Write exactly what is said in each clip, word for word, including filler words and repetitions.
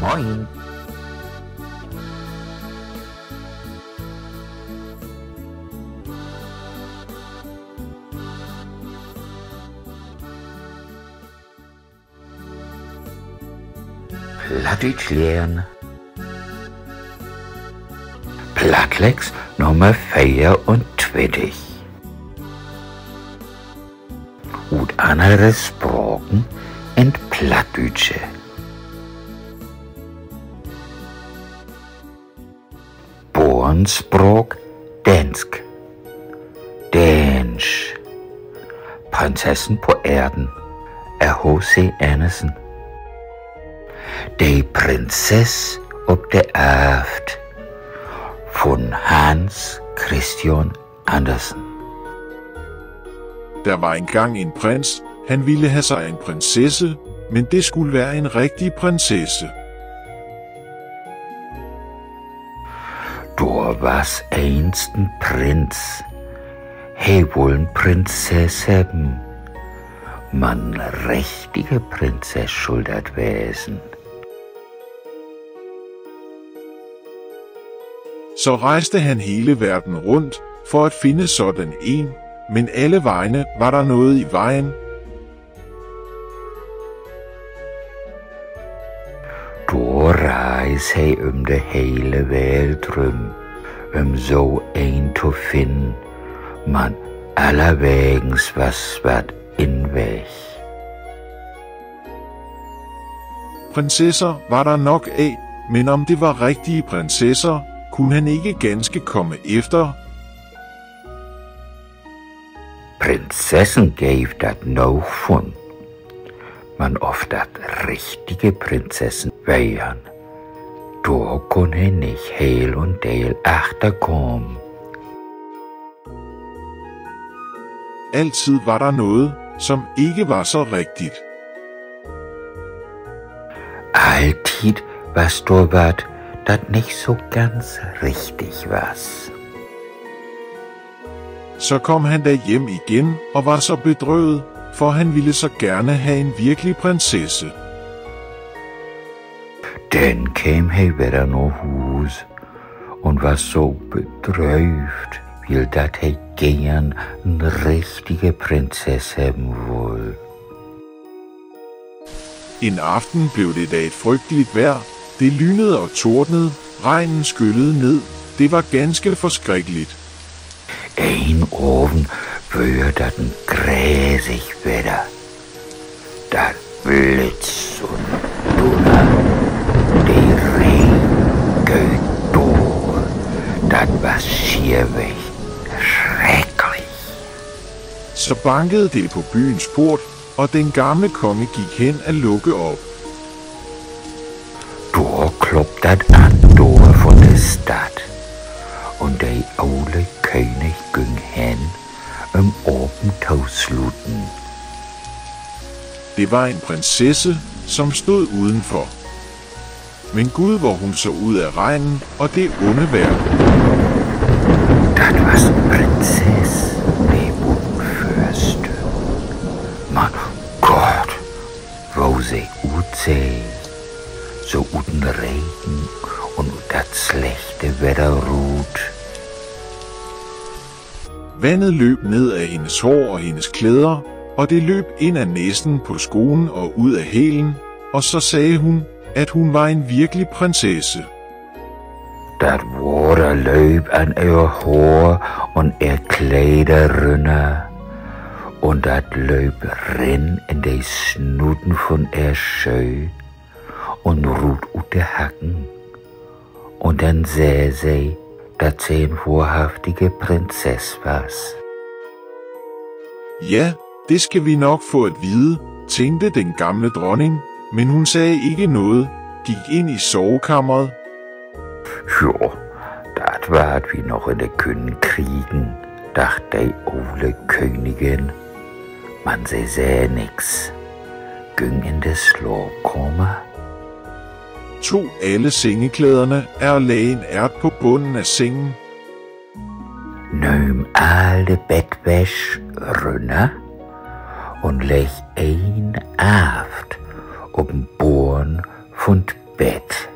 Moin. Plattdüütsch lehren. Plattlex Nummer veeruntwintig. Ut annere Spraken in't Plattdüütsche. Boornspraak: Däänsk. Däänsk. Prinsessen på Ærten, af H C Andersen. De Prinzess op de Arft, vun Hans Christian Andersen. Der var engang en prins, han ville have sig en prinsesse, men det skulle være en rigtig prinsesse. Dor was eens en Prinz. He wull en Prinzess hebben. Man en richtige Prinzess schull dat wesen. Så rejste han hele verden rundt for at finde sådan en, men alle vegne var der noget i vejen. Dor reis he üm de hele Welt rüm, üm so een to finnen, man allerwegens was wat in'n Weg. Prinsesser var der nok af, men om det var rigtige prinsesser, kunne han ikke ganske komme efter. Prinzessen geev dat noog vun, man of dat richtige Prinzessen weren, dor kunn he nich heel un deel achterkamen. Altid var der noget, som ikke var så rigtigt. Alltied was dor wat, dat nich so ganz richtig was. Så kom han da hjem igen og var så bedrøvet, for han ville så gerne have en virkelig prinsesse. Denn keem he wedder na Huus un was so bedröövt, wiel dat he geern en richtige Prinzess hebben wull. En aften blev det da et frygteligt vejr. Det lynede og tordnede, regnen skyllede ned. Det var ganske forskrækkeligt. Een Avend weer dat en gräsig Wedder. Dat blitz un dunner, de Regen gööt dor. Dat was schierweg schrecklich. Så bankede det på byens port, og den gamle konge gik hen at lukke op. Dor klopp dat an Door vun de Stadt, un de ole König güng hen, üm apen to sluten. Det var en prinsesse, som stod udenfor. Men gud, hvor hun så ud af regnen og det onde vejr. Dat was en Prinzess, de buten vör stünn. Man Gott, wo se utsee, so ut den Regen un ut dat slechte Wedder rut. Vandet løb ned af hendes hår og hendes klæder, og det løb ind af næsen på skoen og ud af hælen, og så sagde hun, at hun var en virkelig prinsesse. Dat Water lööp an ehr Hoor un ehr Kleder rünner, un dat lööp rin in de Snuten vun ehr Schöh un rut ut de Hacken. Un denn sä se, dat se en wohrhaftige Prinzess was. Ja, det skal vi nok få at vide, tænkte den gamle dronning, men hun sagde ikke noget, gik ind i sovekammeret. Jo, dat warrt wi noch in de Künn kriegen, dacht de ole Königin. Man se sä nix, güng in de Slaapkamer, tog alle sengeklæderne af og lagde en ært på bunden af sengen, nööm all de Bettwäsch rünner un legg een Arft op den Boorn vun't Bett.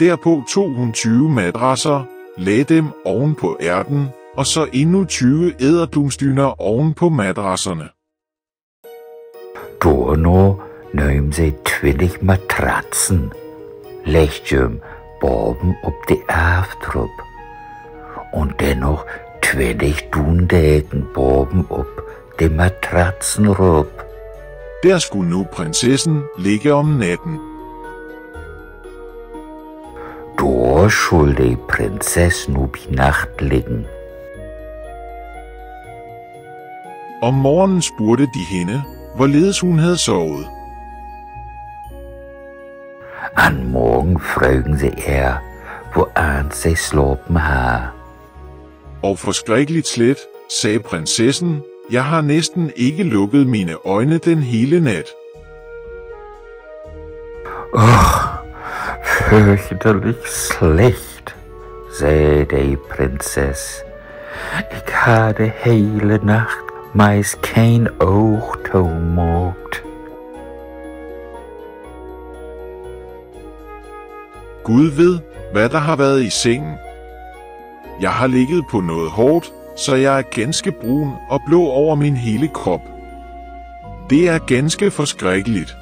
Derpå tog hun tyve madrasser, lagde dem oven på ærten, og så endnu tyve edderdumsdyner oven på madrasserne. Dorna nöhm se twintig Matratzen, leggt jem baven op de Aaft rop, un denn noch twintig Duundeken baven op de Matratzen rop. Der skulle nu prinsessen ligge om natten. Dor schull de Prinzess nu bi Nacht liggen. Om morgenen spurgte de hende, hvorledes hun havde sovet. An Morgen frögen se ehr, woans se slapen harr. Og forskrækkeligt slet, sagde prinsessen, jeg har næsten ikke lukket mine øjne den hele nat. Och, fürchterlich slecht, sä de Prinzess. Ik harr de hele Nacht meist keen Oog tomaakt. Gud ved, hvad der har været i sengen. Jeg har ligget på noget hårdt, så jeg er ganske brun og blå over min hele krop. Det er ganske forskrækkeligt.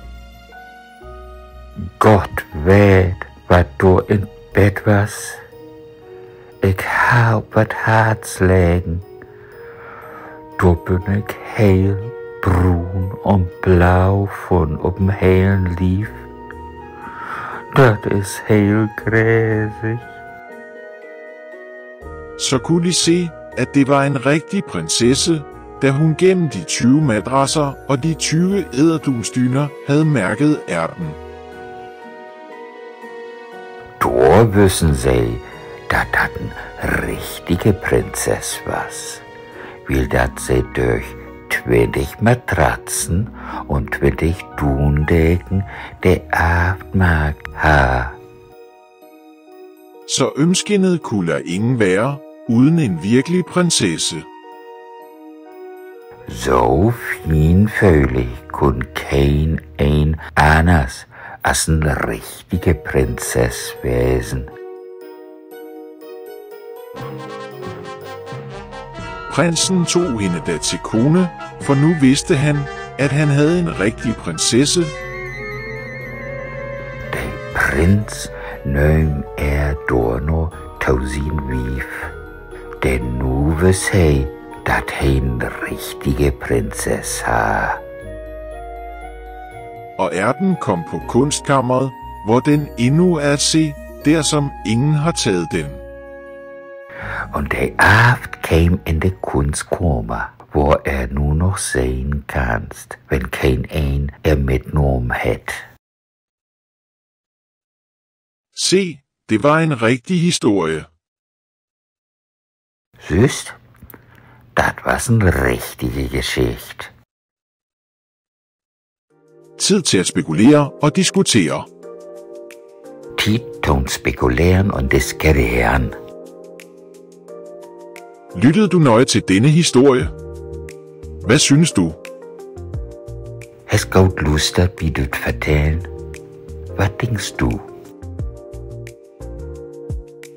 Gott weet, wat dor in't Bett was. Ik harr op wat Harts legen. Dor bün ik heel bruun un blau vun op den helen Lief. Dat is heel græsig. Så kunne de se, at det var en rigtig prinsesse, da hun gennem de tyve madrasser og de tyve edderdumsdyner havde mærket ærten. Dor wüssen se, dat dat en richtige Prinzess was, wiel dat se dörch twintig Matratzen un twintig Duundeken de Aaft maakt harr. Så ømskinnet kunne ingen være uden en virkelig prinsesse. So fienföhlig kunn keen een anners as en richtige Prinzess wesen. Prinsen tog hende da til kone, for nu vidste han, at han havde en rigtig prinsesse. De Prinz nöhm ehr dorno to sien Wief, denn nu wüss he, dat he en richtige Prinzess harr. Og ærten kom på kunstkammeret, hvor den endnu er at se, dersom ingen har taget den. Un de Aaft keem in de Kunstkamer, wo ehr nu noch sehn kannst, wenn keen een ehr mitnahmen hett. Se, det var en rigtig historie. Sühst, dat was en richtige Geschicht. Tid til at spekulere og diskutere. Tiet to'n Spekuleren un Diskuteren. Lyttede du nøje til denne historie? Hvad synes du? Hest goot lustert bi düt Vertellen? Wat denkst du?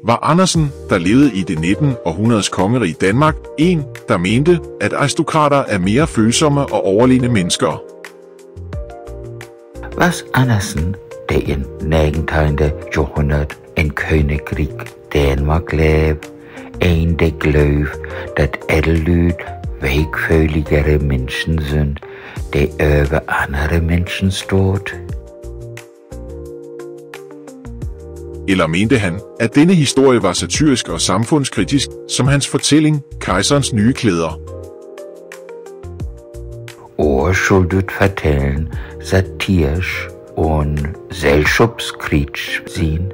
Var Andersen, der levede i det nittende århundredes kongerige Danmark, en, der mente, at aristokrater er mere følsomme og overlegne mennesker? Was Andersen, de in't negenteihnte Johrhunnert in Königriek Däänmark leev, een, de glööv, dat Eddellüüd weekföhligere Minschen sünd, de över annere Minschen staht? Eller mente han, at denne historie var satirisk og samfundskritisk, som hans fortælling Kejserens nye klæder? Or schull düt Vertellen satirsch un sellschopskrietsch sien,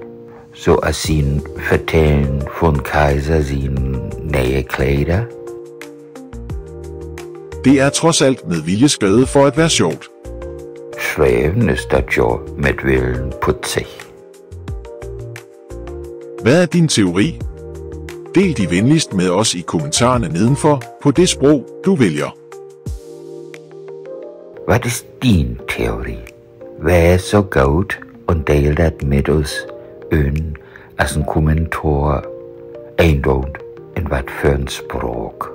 so as sien Vertellen vun Kaiser sien ne'e Kleder? Det er trods alt med vilje skrevet for at være sjovt. Schreven is dat jo mit Willen putzig. Hvad er din teori? Del de venligst med os i kommentarerne nedenfor på det sprog, du vælger. Wat is dien Theorie? Wees so goot un deel dat mit us, üm as en Kommentar, eendoont in wat för en Spraak.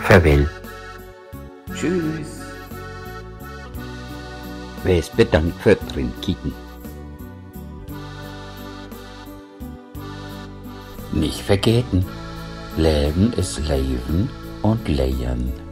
Farwell. Tschüss. Wees bedankt för't Rinkieken. Nich vergeten: Leven is leven un lehren.